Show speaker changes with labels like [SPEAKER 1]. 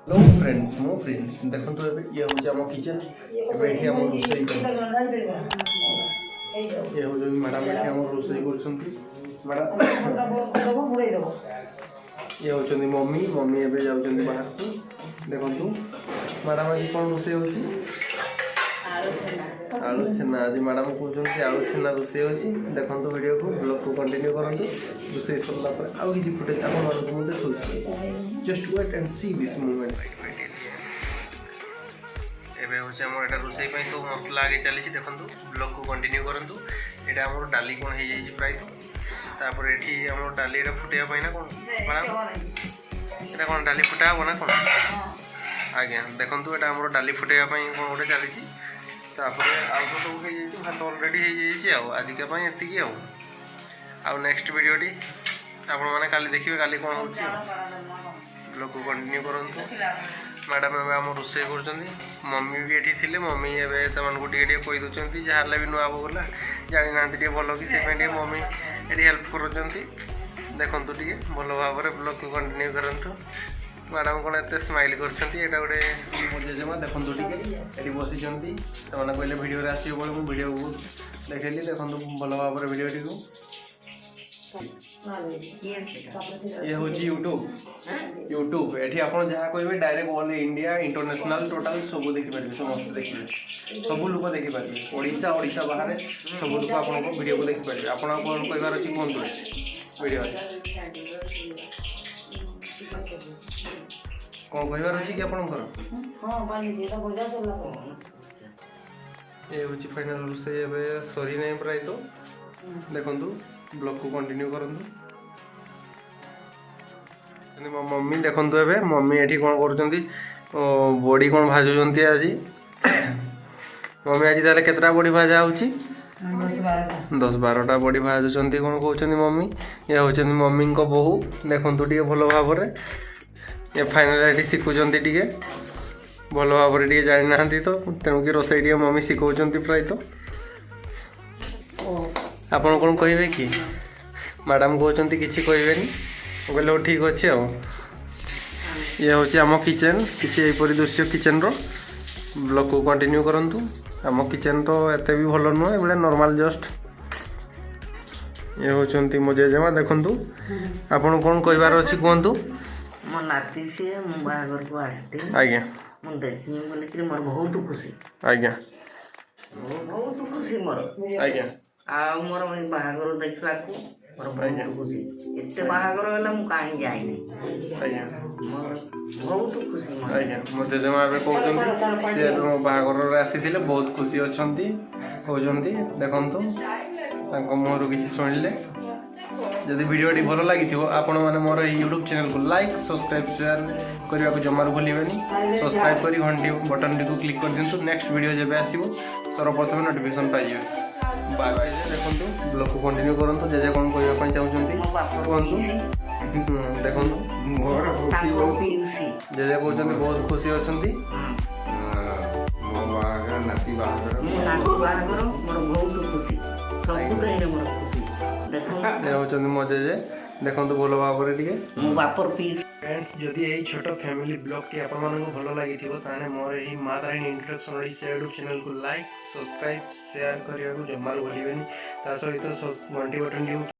[SPEAKER 1] Hello friends, ମୁଁ prince. ଦେଖନ୍ତୁ, ଏବେ ଇଏ ହେଉଛି ଆମ କିଚେନ୍। ଏବେ ଏଠି ଆମ ରୋଷେଇ ଚାଲିଛି। ଇଏ ହେଉଛନ୍ତି ମ୍ୟାଡ଼ାମ୍, ଏଠି ଆମର ରୋଷେଇ କରୁଛନ୍ତି ମ୍ୟାଡ଼ାମ୍। ଇଏ ହେଉଛନ୍ତି ମମି। ମମି ଏବେ ଯାଉଛନ୍ତି ବାହାରକୁ। ଦେଖନ୍ତୁ ମ୍ୟାଡ଼ାମ୍, ଆଜି କ'ଣ ରୋଷେଇ ହେଉଛି? ଆଳୁ ଛେନା। ଆଜି ମ୍ୟାଡ଼ାମ୍ କହୁଛନ୍ତି ଆଳୁ ଛେନା ରୋଷେଇ ହେଉଛି। ଦେଖନ୍ତୁ ଭିଡ଼ିଓକୁ, ବ୍ଲଗ୍କୁ କଣ୍ଟିନ୍ୟୁ କରନ୍ତୁ। ରୋଷେଇ ସରିଲା ପରେ ଆଉ କିଛି ଫୁଟେଜ୍ ଆପଣମାନଙ୍କୁ ମୁଁ ଦେଖାଉଛି। Just wait and see this moment. ଏବେ ହେଉଛି ଆମର ଏଇଟା ରୋଷେଇ ପାଇଁ ସବୁ ମସଲା ଆଗେ ଚାଲିଛି। ଦେଖନ୍ତୁ, ବ୍ଲଗ୍କୁ କଣ୍ଟିନ୍ୟୁ କରନ୍ତୁ। ଏଇଟା ଆମର ଡାଲି କ'ଣ ହେଇଯାଇଛି ପ୍ରାୟତଃ। ତାପରେ ଏଠି ଆମର ଡାଲି ଏଇଟା ଫୁଟେଇବା ପାଇଁ ନା କ'ଣ ମ୍ୟାଡ଼ାମ୍? ଏଇଟା କ'ଣ ଡାଲି ଫୁଟା ହେବ ନା କ'ଣ? ଆଜ୍ଞା, ଦେଖନ୍ତୁ, ଏଇଟା ଆମର ଡାଲି ଫୁଟେଇବା ପାଇଁ କ'ଣ ଗୋଟେ ଚାଲିଛି। ତାପରେ ଆଉ ତ ସବୁ ହେଇଯାଇଛି, ଭାତ ଅଲରେଡ଼ି ହେଇଯାଇଛି। ଆଉ ଆଜିକା ପାଇଁ ଏତିକି। ଆଉ ନେକ୍ସଟ ଭିଡ଼ିଓଟି ଆପଣମାନେ କାଲି ଦେଖିବେ, କାଲି କ'ଣ ହେଉଛି। ଆଉ ବ୍ଲଗ୍କୁ କଣ୍ଟିନ୍ୟୁ କରନ୍ତୁ। ମ୍ୟାଡ଼ାମ୍ ଏବେ ଆମ ରୋଷେଇ କରୁଛନ୍ତି। ମମି ବି ଏଠି ଥିଲେ। ମମି ଏବେ ସେମାନଙ୍କୁ ଟିକେ ଟିକେ କହିଦେଉଛନ୍ତି। ଯାହା ହେଲେ ବି ନୂଆ ବୋହୂ, ଜାଣିନାହାନ୍ତି ଟିକେ ଭଲ କି, ସେଇପାଇଁ ଟିକେ ମମି ଏଠି ହେଲ୍ପ କରୁଛନ୍ତି। ଦେଖନ୍ତୁ ଟିକେ ଭଲ ଭାବରେ, ବ୍ଲଗ୍କୁ କଣ୍ଟିନ୍ୟୁ କରନ୍ତୁ। ମ୍ୟାଡ଼ାମ୍ କ'ଣ ଏତେ ସ୍ମାଇଲ୍ କରୁଛନ୍ତି? ଏଇଟା ଗୋଟେ ମୋ ଜେଜେମା। ଦେଖନ୍ତୁ ଟିକେ, ଏଠି ବସିଛନ୍ତି। ସେମାନେ କହିଲେ ଭିଡ଼ିଓରେ ଆସିବେ ବୋଲି, ମୁଁ ଭିଡ଼ିଓକୁ ଦେଖେଇଲି। ଦେଖନ୍ତୁ ଭଲ ଭାବରେ ଭିଡ଼ିଓଟିକୁ। ଇଏ ହେଉଛି ୟୁଟ୍ୟୁବ୍। ୟୁଟ୍ୟୁବ୍, ଏଠି ଆପଣ ଯାହା କହିବେ direct all India, international, total ସବୁ ଦେଖିପାରିବେ। ସମସ୍ତେ ଦେଖିବେ, ସବୁ ଲୋକ ଦେଖିପାରିବେ। ଓଡ଼ିଶା, ଓଡ଼ିଶା ବାହାରେ ସବୁ ଲୋକ ଆପଣଙ୍କ ଭିଡ଼ିଓକୁ ଦେଖିପାରିବେ। ଆପଣ ଆଉ କ'ଣ କହିବାର ଅଛି କୁହନ୍ତୁ ଭିଡ଼ିଓରେ। କ'ଣ କହିବାର ଅଛି କି ଆପଣଙ୍କର?
[SPEAKER 2] ହଁ, ପାଣି ଦିଏ ଭଜା ସରିଲା ପରେ।
[SPEAKER 1] ଏ ହେଉଛି ଫାଇନାଲ୍ ରୋଷେଇ। ଏବେ ସରିନାହିଁ ପ୍ରାୟତଃ। ଦେଖନ୍ତୁ, ବ୍ଲଗ୍କୁ କଣ୍ଟିନ୍ୟୁ କରନ୍ତୁ। ମୋ ମମି, ଦେଖନ୍ତୁ, ଏବେ ମମି ଏଠି କ'ଣ କରୁଛନ୍ତି? ବଡ଼ି କ'ଣ ଭାଜୁଛନ୍ତି ଆଜି ମମି। ଆଜି ତାହେଲେ କେତେଟା ବଡ଼ି ଭଜା ହେଉଛି?
[SPEAKER 2] 10-12ଟା।
[SPEAKER 1] 10-12ଟା ବଡ଼ି ଭାଜୁଛନ୍ତି କ'ଣ କହୁଛନ୍ତି ମମି। ଇଏ ହେଉଛନ୍ତି ମମିଙ୍କ ବୋହୂ। ଦେଖନ୍ତୁ ଟିକେ ଭଲ ଭାବରେ, ଏ ଫାଇନାଲ୍ ଏଠି ଶିଖୁଛନ୍ତି ଟିକେ ଭଲ ଭାବରେ। ଟିକେ ଜାଣିନାହାନ୍ତି ତ, ତେଣୁକି ରୋଷେଇ ଟିକେ ମମି ଶିଖଉଛନ୍ତି ପ୍ରାୟତଃ। ଆପଣ କ'ଣ କହିବେ କି? ମ୍ୟାଡ଼ାମ୍ କହୁଛନ୍ତି କିଛି କହିବେନି। ମୁଁ କହିଲି ହଉ, ଠିକ୍ ଅଛି। ଆଉ ଇଏ ହେଉଛି ଆମ କିଚେନ୍, କିଛି ଏହିପରି ଦୃଶ୍ୟ କିଚେନ୍ର। ବ୍ଲଗ୍କୁ କଣ୍ଟିନ୍ୟୁ କରନ୍ତୁ। ଆମ କିଚେନ୍ ତ ଏତେ ବି ଭଲ ନୁହେଁ, ଏଭଳିଆ ନର୍ମାଲ୍ ଜଷ୍ଟ। ଇଏ ହେଉଛନ୍ତି ମୋ ଜେଜେମା। ଦେଖନ୍ତୁ, ଆପଣ କ'ଣ କହିବାର ଅଛି କୁହନ୍ତୁ।
[SPEAKER 3] ମୋ ନାତି ସିଏ। ମୁଁ ବାହାଘରକୁ ଆସିଥିଲି। ମୁଁ ଦେଖିବି ବୋଲିକିରି ମୋର ବହୁତ ଖୁସି। ବହୁତ ଖୁସି ମୋର। ଆଉ ମୋର ଏଇ ବାହାଘର ଦେଖିବାକୁ ମୋର ବହୁତ ଖୁସି। ଏତେ ବାହାଘର ହେଲା, ମୁଁ କାହିଁ ଯାଇନି। ମୋର ବହୁତ ଖୁସି ମୋର।
[SPEAKER 1] ଆଜ୍ଞା, ମୋ ଜେଜେମା ଏବେ କହୁଛନ୍ତି, ସେ ଏବେ ମୋ ବାହାଘରରେ ଆସିଥିଲେ, ବହୁତ ଖୁସି ଅଛନ୍ତି କହୁଛନ୍ତି। ଦେଖନ୍ତୁ, ତାଙ୍କ ମୁହଁରୁ କିଛି ଶୁଣିଲେ। ଯଦି ଭିଡ଼ିଓଟି ଭଲ ଲାଗିଥିବ, ଆପଣମାନେ ମୋର ଏହି ୟୁଟ୍ୟୁବ୍ ଚ୍ୟାନେଲକୁ ଲାଇକ୍, ସବସ୍କ୍ରାଇବ୍, ସେୟାର କରିବାକୁ ଜମାରୁ ଭୁଲିବେନି। ସବସ୍କ୍ରାଇବ୍ କରି ଘଣ୍ଟି ବଟନ୍ଟିକୁ କ୍ଲିକ୍ କରିଦିଅନ୍ତୁ। ନେକ୍ସଟ ଭିଡ଼ିଓ ଯେବେ ଆସିବ, ସର୍ବପ୍ରଥମେ ନୋଟିଫିକେସନ୍ ପାଇଯିବେ। Bye bye. ଦେଖନ୍ତୁ, ବ୍ଲଗ୍କୁ କଣ୍ଟିନ୍ୟୁ କରନ୍ତୁ। ଜେଜେ କ'ଣ କହିବା ପାଇଁ ଚାହୁଁଛନ୍ତି
[SPEAKER 3] ମୋ ବାପର
[SPEAKER 1] କୁହନ୍ତୁ।
[SPEAKER 3] ପିଉସୀ।
[SPEAKER 1] ଦେଖନ୍ତୁ।
[SPEAKER 4] ମୋର ଖୁସି
[SPEAKER 3] ତାଙ୍କର
[SPEAKER 4] ବହୁତ।
[SPEAKER 3] ପିଉସୀ।
[SPEAKER 1] ଜେଜେ କହୁଛନ୍ତି ବହୁତ ଖୁସି ଅଛନ୍ତି।
[SPEAKER 4] ମୋ ବାହାଘର, ନାତି ବାହାଘର।
[SPEAKER 3] ମୋ ନାତି ବାହାଘର, ମୋର ବହୁତ ଖୁସି। ସବୁ ଦିନରେ ମୋର ଖୁସି। ଦେଖନ୍ତୁ।
[SPEAKER 1] ଏ ହେଉଛନ୍ତି ମୋ ଜେଜେ। ଦେଖନ୍ତୁ ଭଲ ଭାବରେ ଟିକେ।
[SPEAKER 3] ମୋ ବାପର ପିଉସୀ।
[SPEAKER 1] ଫ୍ରେଣ୍ଡସ୍, ଯଦି ଏହି ଛୋଟ ଫ୍ୟାମିଲି ବ୍ଲଗ୍ଟି ଆପଣମାନଙ୍କୁ ଭଲ ଲାଗିଥିବ, ତାହେଲେ ମୋର ଏହି ମା ତାରିଣୀ ଇଣ୍ଟ୍ରୋଡକ୍ସନ୍ ଓଡ଼ିଶା ୟୁଟ୍ୟୁବ୍ ଚ୍ୟାନେଲକୁ ଲାଇକ୍, ସବସ୍କ୍ରାଇବ୍, ସେୟାର କରିବାକୁ ଜମାରୁ ଭୁଲିବେନି। ତା ସହିତ ଘଣ୍ଟି ବଟନ୍ଟିକୁ